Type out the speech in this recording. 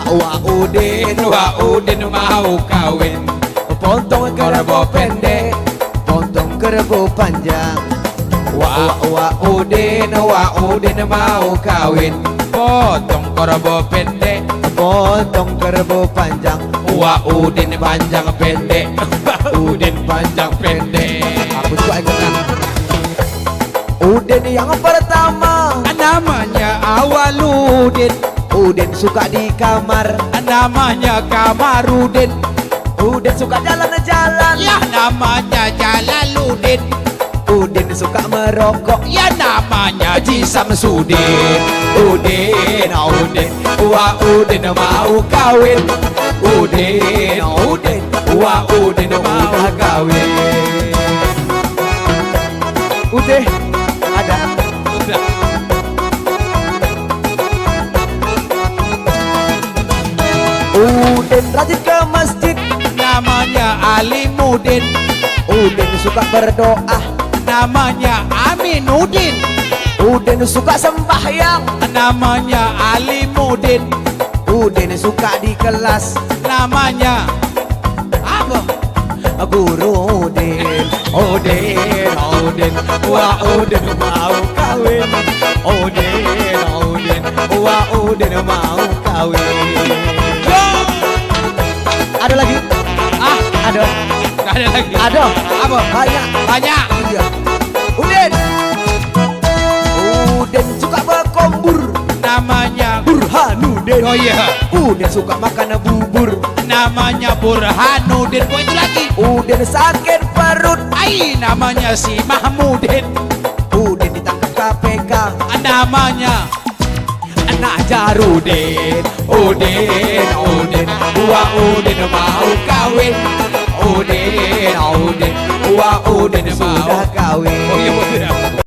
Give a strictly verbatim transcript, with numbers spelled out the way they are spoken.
Wak Udin, Wak Udin mau kawin. Potong kerbau pendek, potong kerbau panjang. Wak, wak, Wak Udin, Wak Udin mau kawin. Potong kerbau pendek, potong kerbau panjang. Wak Udin panjang pendek, Wak Udin panjang pendek. Aku suka ingat. Udin yang pertama, namanya Awaludin. Udin suka di kamar, namanya Kamarudin. Udin suka jalan-jalan, ya, namanya Jalaludin. Udin suka merokok, ya, namanya Ji Samsudin. Udin, Udin, Wak Udin mau kawin. Udin, Udin, Wak Udin mau kawin. Udin, ada. Udah. Udin rajin ke masjid, namanya Alimudin. Udin suka berdoa, namanya Aminudin. Udin suka sembahyang, namanya Alimudin. Udin suka di kelas, namanya apa? Guru Udin. Udin, Udin, Wak Udin mau kawin. Udin, Udin, Wak Udin mau kawin. Yo! Ada lagi? Ah, ada. Nggak ada lagi. Ada. Apa? Banyak. Banyak. Iya. Udin. Udin suka berkombur. Namanya Burhanuddin. Oh, iya. Udin suka makan bubur. Namanya Burhanuddin. Kok itu lagi? Udin sakit perut. Ai, namanya si Mahmudin. Udin ditangkap K P K. Namanya Najarudin. Udin, Udin, Wak Udin mau kawin. Udin, Udin, Wak